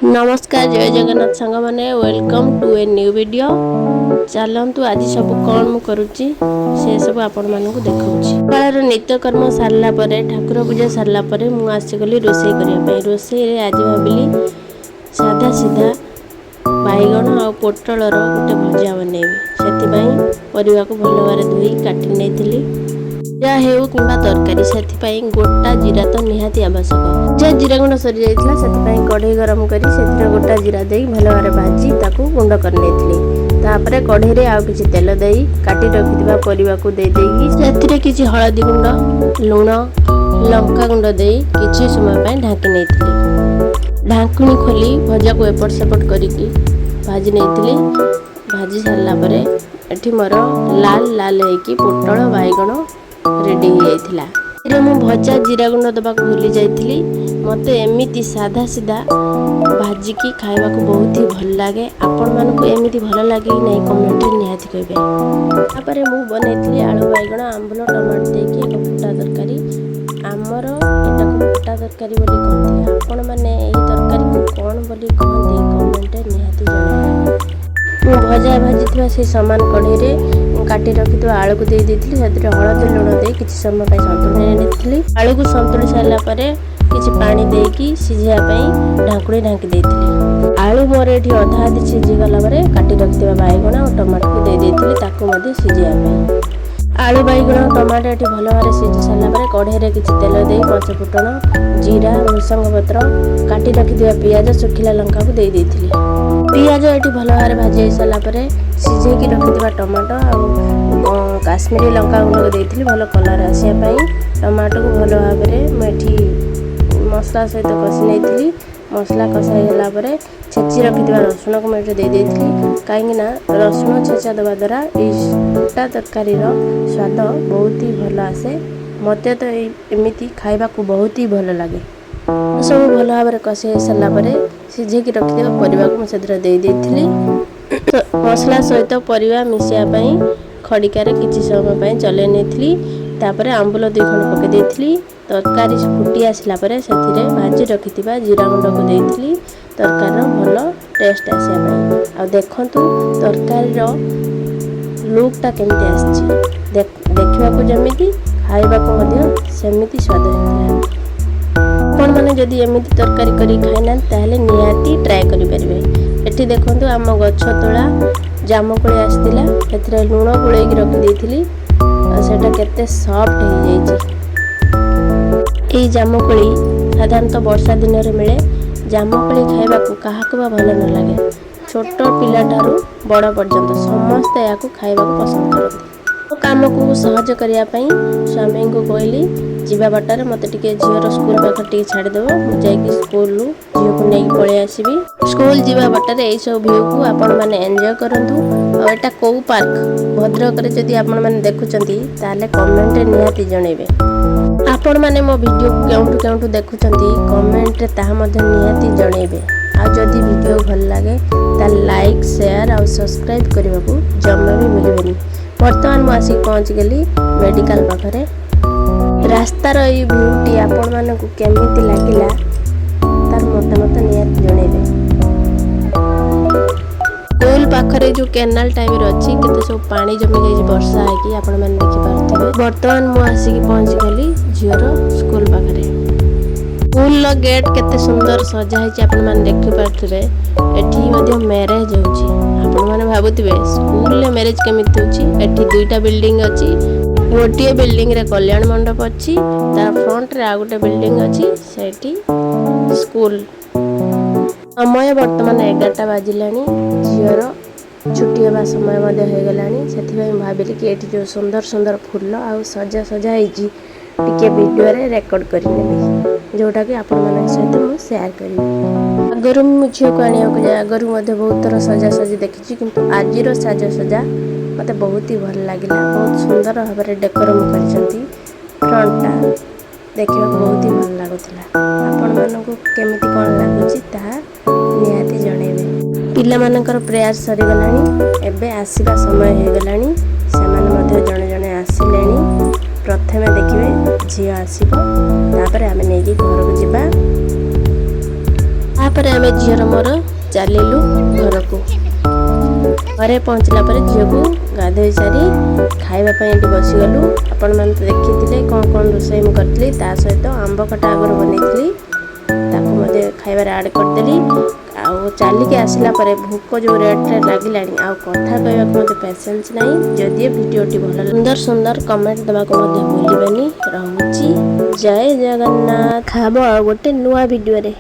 ନମସ୍କାର, ଜୟ ଜଗନ୍ନାଥ ସାଙ୍ଗମାନେ। Welcome to a new video. ଚାଲନ୍ତୁ, ଆଜି ସବୁ କ'ଣ ମୁଁ କରୁଛି ସେସବୁ ଆପଣମାନଙ୍କୁ ଦେଖାଉଛି। ସକାଳର ନିତ୍ୟକର୍ମ ସାରିଲା ପରେ, ଠାକୁର ପୂଜା ସାରିଲା ପରେ ମୁଁ ଆସିଗଲି ରୋଷେଇ କରିବା ପାଇଁ। ରୋଷେଇରେ ଆଜି ଭାବିଲି ସାଧା ସିଧା ବାଇଗଣ ଆଉ ପୋଟଳର ଗୋଟେ ଭଜା ବନେଇବି। ସେଥିପାଇଁ ପରିବାକୁ ଭଲ ଭାବରେ ଧୋଇ କାଟି ନେଇଥିଲି। ଭଜା ହେଉ କିମ୍ବା ତରକାରୀ, ସେଥିପାଇଁ ଗୋଟା ଜିରା ତ ନିହାତି ଆବଶ୍ୟକ। ଯେ ଜିରା ଗୁଣ୍ଡ ସରିଯାଇଥିଲା, ସେଥିପାଇଁ କଢ଼େଇ ଗରମ କରି ସେଥିରେ ଗୋଟା ଜିରା ଦେଇ ଭଲ ଭାବରେ ଭାଜି ତାକୁ ଗୁଣ୍ଡ କରିନେଇଥିଲି। ତାପରେ କଢ଼େଇରେ ଆଉ କିଛି ତେଲ ଦେଇ କାଟି ରଖିଥିବା ପରିବାକୁ ଦେଇ ଦେଇକି ସେଥିରେ କିଛି ହଳଦୀ ଗୁଣ୍ଡ, ଲୁଣ, ଲଙ୍କା ଗୁଣ୍ଡ ଦେଇ କିଛି ସମୟ ପାଇଁ ଢାଙ୍କି ନେଇଥିଲି। ଢାଙ୍କୁଣୀ ଖୋଲି ଭଜାକୁ ଏପଟ ସେପଟ କରିକି ଭାଜି ନେଇଥିଲି। ଭାଜି ସାରିଲା ପରେ ଏଠି ମୋର ଲାଲ ଲାଲ ହେଇକି ପୋଟଳ ବାଇଗଣ ରେଡ଼ି ହେଇଯାଇଥିଲା। ଏଥିରେ ମୁଁ ଭଜା ଜିରା ଗୁଣ୍ଡ ଦେବାକୁ ଭୁଲି ଯାଇଥିଲି। ମୋତେ ଏମିତି ସାଧା ସିଧା ଭାଜିକି ଖାଇବାକୁ ବହୁତ ହି ଭଲ ଲାଗେ। ଆପଣମାନଙ୍କୁ ଏମିତି ଭଲ ଲାଗେ କି ନାହିଁ, କମେଣ୍ଟରେ ନିହାତି କହିବେ। ତାପରେ ମୁଁ ବନେଇଥିଲି ଆଳୁ, ବାଇଗଣ, ଆମ୍ବୁଲ, ଟମାଟୋ ଦେଇକି ଏକ ଫୁଟା ତରକାରୀ। ଆମର ଏଟାକୁ ଫୁଟା ତରକାରୀ ବୋଲି କହନ୍ତି। ଆପଣମାନେ ଏହି ତରକାରୀକୁ କ'ଣ ବୋଲି କହନ୍ତି, କମେଣ୍ଟରେ ନିହାତି ଜଣାଇବେ। ମୁଁ ଭଜା ଭାଜିଥିବା ସେଇ ସମାନ କଢ଼େଇରେ ମୁଁ କାଟି ରଖିଥିବା ଆଳୁକୁ ଦେଇ ଦେଇଥିଲି। ସେଥିରେ ହଳଦୀ, ଲୁଣ ଦେଇ କିଛି ସମୟ ପାଇଁ ସନ୍ତୁଳି ନେଇଥିଲି। ଆଳୁକୁ ସନ୍ତୁଳି ସାରିଲା ପରେ କିଛି ପାଣି ଦେଇକି ସିଝିବା ପାଇଁ ଢାଙ୍କୁଣୀ ଢାଙ୍କି ଦେଇଥିଲି। ଆଳୁ ମୋର ଏଠି ଅଧା ଅଧି ସିଝିଗଲା ପରେ କାଟି ରଖିଥିବା ବାଇଗଣ ଆଉ ଟମାଟୋକୁ ଦେଇ ଦେଇଥିଲି ତାକୁ ମଧ୍ୟ ସିଝିବା ପାଇଁ। ଆଳୁ, ବାଇଗଣ, ଟମାଟୋ ଏଠି ଭଲ ଭାବରେ ସିଝି ସାରିଲା ପରେ କଢ଼େଇରେ କିଛି ତେଲ ଦେଇ ପଞ୍ଚ ଫୁଟଣ, ଜିରା, ଭୃସଙ୍ଗ ପତ୍ର, କାଟି ରଖିଥିବା ପିଆଜ, ଶୁଖିଲା ଲଙ୍କାକୁ ଦେଇ ଦେଇଥିଲି। ପିଆଜ ଏଠି ଭଲ ଭାବରେ ଭାଜି ହେଇସାରିଲା ପରେ ସିଝେଇକି ରଖିଥିବା ଟମାଟୋ ଆଉ କାଶ୍ମୀରୀ ଲଙ୍କା ଗୁଣ୍ଡକୁ ଦେଇଥିଲି ଭଲ କଲର୍ ଆସିବା ପାଇଁ। ଟମାଟୋକୁ ଭଲ ଭାବରେ ମୁଁ ଏଠି ମସଲା ସହିତ କଷି ନେଇଥିଲି। ମସଲା କଷା ହେଇଗଲା ପରେ ଛେଚି ରଖିଥିବା ରସୁଣକୁ ମୁଁ ଏଠି ଦେଇ ଦେଇଥିଲି, କାହିଁକି ନା ରସୁଣ ଛେଚା ଦେବା ଦ୍ୱାରା ଏଇ ଫୁଟା ତରକାରୀର ସ୍ୱାଦ ବହୁତ ହି ଭଲ ଆସେ। ମୋତେ ତ ଏଇ ଏମିତି ଖାଇବାକୁ ବହୁତ ହି ଭଲ ଲାଗେ। ସବୁ ଭଲ ଭାବରେ କଷି ହେଇସାରିଲା ପରେ ସିଝେଇକି ରଖିଥିବା ପରିବାକୁ ମୁଁ ସେଥିରେ ଦେଇ ଦେଇଥିଲି। ମସଲା ସହିତ ପରିବା ମିଶିବା ପାଇଁ ଖଡ଼ିକାରେ କିଛି ସମୟ ପାଇଁ ଚଲେଇ ନେଇଥିଲି। ତାପରେ ଆମ୍ବୁଲ ଦୁଇ ଖଣ୍ଡ ପକାଇ ଦେଇଥିଲି। ତରକାରୀ ଫୁଟି ଆସିଲା ପରେ ସେଥିରେ ଭାଜି ରଖିଥିବା ଜିରା ଗୁଣ୍ଡକୁ ଦେଇଥିଲି ତରକାରୀର ଭଲ ଟେଷ୍ଟ ଆସିବା ପାଇଁ। ଆଉ ଦେଖନ୍ତୁ, ତରକାରୀର ଲୁକ୍ଟା କେମିତି ଆସିଛି। ଦେଖିବାକୁ ଯେମିତି, ଖାଇବାକୁ ମଧ୍ୟ ସେମିତି ସ୍ୱାଦ ହେଇଥିଲା। ଆପଣମାନେ ଯଦି ଏମିତି ତରକାରୀ କରି ଖାଇନାହାନ୍ତି, ତାହେଲେ ନିହାତି ଟ୍ରାଏ କରିପାରିବେ। ଏଠି ଦେଖନ୍ତୁ, ଆମ ଗଛ ତୋଳା ଜାମୁକୋଳି ଆସିଥିଲା। ସେଥିରେ ଲୁଣ ଗୋଳେଇକି ରଖିଦେଇଥିଲି ଆଉ ସେଇଟା କେତେ ସଫ୍ଟ ହେଇଯାଇଛି। ଏଇ ଜାମୁକୋଳି ସାଧାରଣତଃ ବର୍ଷା ଦିନରେ ମିଳେ। ଜାମୁକୋଳି ଖାଇବାକୁ କାହାକୁ ବା ଭଲ ନ ଲାଗେ? ଛୋଟ ପିଲାଠାରୁ ବଡ଼ ପର୍ଯ୍ୟନ୍ତ ସମସ୍ତେ ଏହାକୁ ଖାଇବାକୁ ପସନ୍ଦ କରନ୍ତି। ମୋ କାମକୁ ସହଜ କରିବା ପାଇଁ ସ୍ୱାମୀଙ୍କୁ କହିଲି, ଯିବା ବାଟରେ ମୋତେ ଟିକେ ଝିଅର ସ୍କୁଲ ପାଖରେ ଟିକେ ଛାଡ଼ିଦେବ, ମୁଁ ଯାଇକି ସ୍କୁଲରୁ ଝିଅକୁ ନେଇକି ପଳେଇ ଆସିବି। ସ୍କୁଲ ଯିବା ବାଟରେ ଏଇସବୁ ଭିଉକୁ ଆପଣମାନେ ଏନ୍ଜୟ କରନ୍ତୁ। ଆଉ ଏଇଟା କେଉଁ ପାର୍କ ଭଦ୍ରକରେ, ଯଦି ଆପଣମାନେ ଦେଖୁଛନ୍ତି, ତାହେଲେ କମେଣ୍ଟରେ ନିହାତି ଜଣେଇବେ। ଆପଣମାନେ ମୋ ଭିଡ଼ିଓକୁ କେଉଁଠୁ କେଉଁଠୁ ଦେଖୁଛନ୍ତି, କମେଣ୍ଟରେ ତାହା ମଧ୍ୟ ନିହାତି ଜଣେଇବେ। ଆଉ ଯଦି ଭିଡ଼ିଓ ଭଲ ଲାଗେ, ତାହେଲେ ଲାଇକ୍, ସେୟାର ଆଉ ସବସ୍କ୍ରାଇବ୍ କରିବାକୁ ଜମା ବି ଭୁଲିବେନି। ବର୍ତ୍ତମାନ ମୁଁ ଆସିକି ପହଞ୍ଚିଗଲି ମେଡ଼ିକାଲ ପାଖରେ। ରାସ୍ତାର ଏଇ ଭିଉଟି ଆପଣମାନଙ୍କୁ କେମିତି ଲାଗିଲା, ତାର ମତାମତ ନିହାତି ଜଣେଇବେ। ସ୍କୁଲ ପାଖରେ ଯୋଉ କେନାଲ ଟାଇପର ଅଛି, କେତେ ସବୁ ପାଣି ଜମି ଯାଇଛି ବର୍ଷା ହେଇକି, ଆପଣମାନେ ଦେଖିପାରୁଥିବେ। ବର୍ତ୍ତମାନ ମୁଁ ଆସିକି ପହଞ୍ଚିଗଲି ଝିଅର ସ୍କୁଲ ପାଖରେ। ସ୍କୁଲର ଗେଟ୍ କେତେ ସୁନ୍ଦର ସଜା ହେଇଛି, ଆପଣମାନେ ଦେଖିପାରୁଥିବେ। ଏଠି ମଧ୍ୟ ମ୍ୟାରେଜ ହେଉଛି। ଆପଣମାନେ ଭାବୁଥିବେ, ସ୍କୁଲରେ ମ୍ୟାରେଜ କେମିତି ହେଉଛି? ଏଠି ଦୁଇଟା ବିଲ୍ଡିଂ ଅଛି। ଗୋଟିଏ ବିଲ୍ଡିଂରେ କଲ୍ୟାଣ ମଣ୍ଡପ ଅଛି, ତାର ଫ୍ରଣ୍ଟରେ ଆଉ ଗୋଟେ ବିଲ୍ଡିଂ ଅଛି, ସେଇଠି ସ୍କୁଲ। ସମୟ ବର୍ତ୍ତମାନ 11ଟା ବାଜିଲାଣି। ଝିଅର ଛୁଟି ହେବା ସମୟ ମଧ୍ୟ ହେଇଗଲାଣି। ସେଥିପାଇଁ ମୁଁ ଭାବିଲି କି ଏଠି ଯେଉଁ ସୁନ୍ଦର ସୁନ୍ଦର ଫୁଲ ଆଉ ସଜା ସଜା ହେଇଛି, ଟିକେ ଭିଡ଼ିଓରେ ରେକର୍ଡ଼ କରିନେବି, ଯେଉଁଟାକି ଆପଣମାନଙ୍କ ସହିତ ମୁଁ ସେୟାର କରିବି। ଆଗରୁ ମୁଁ ଝିଅକୁ ଆଣିବାକୁ ଯାଏ, ଆଗରୁ ମଧ୍ୟ ବହୁତ ଥର ସଜାସଜି ଦେଖିଛି, କିନ୍ତୁ ଆଜିର ସାଜସଜା ମୋତେ ବହୁତ ହି ଭଲ ଲାଗିଲା। ବହୁତ ସୁନ୍ଦର ଭାବରେ ଡେକୋରମ୍ କରିଛନ୍ତି। ଫ୍ରଣ୍ଟଟା ଦେଖିବାକୁ ବହୁତ ହି ଭଲ ଲାଗୁଥିଲା। ଆପଣମାନଙ୍କୁ କେମିତି କ'ଣ ଲାଗୁଛି, ତାହା ନିହାତି ଜଣେଇବେ। ପିଲାମାନଙ୍କର ପ୍ରେୟାର ସରିଗଲାଣି। ଏବେ ଆସିବା ସମୟ ହେଇଗଲାଣି। ସେମାନେ ମଧ୍ୟ ଜଣେ ଜଣେ ଆସିଲେଣି। ପ୍ରଥମେ ଦେଖିବେ ଝିଅ ଆସିବ, ତାପରେ ଆମେ ନେଇକି ଘରକୁ ଯିବା। ତାପରେ ଆମେ ଆମେ ଝିଅର ମୋର ଚାଲିଲୁ ଘରକୁ। ଘରେ ପହଞ୍ଚିଲା ପରେ ଝିଅକୁ ଗାଧୋଇ ସାରି ଖାଇବା ପାଇଁ ଏଠି ବସିଗଲୁ। ଆପଣମାନେ ତ ଦେଖିଥିଲେ କ'ଣ କ'ଣ ରୋଷେଇ ମୁଁ କରିଥିଲି। ତା ସହିତ ଆମ୍ବ ଖଟା ଆଗରୁ ବନେଇଥିଲି, ତାକୁ ମଧ୍ୟ ଖାଇବାରେ ଆଡ଼୍ କରିଦେଲି। ଆଉ ଚାଲିକି ଆସିଲା ପରେ ଭୋକ ଯେଉଁ ରେଟ୍ରେ ଲାଗିଲାଣି, ଆଉ କଥା କହିବାକୁ ମୋତେ ପେସେନ୍ସ ନାହିଁ। ଯଦି ଏ ଭିଡ଼ିଓଟି ଭଲ, ସୁନ୍ଦର ସୁନ୍ଦର କମେଣ୍ଟ ଦେବାକୁ ମଧ୍ୟ ଭୁଲିବେନି। ରହୁଛି, ଜୟ ଜଗନ୍ନାଥ। ଖାବ ଆଉ ଗୋଟେ ନୂଆ ଭିଡ଼ିଓରେ।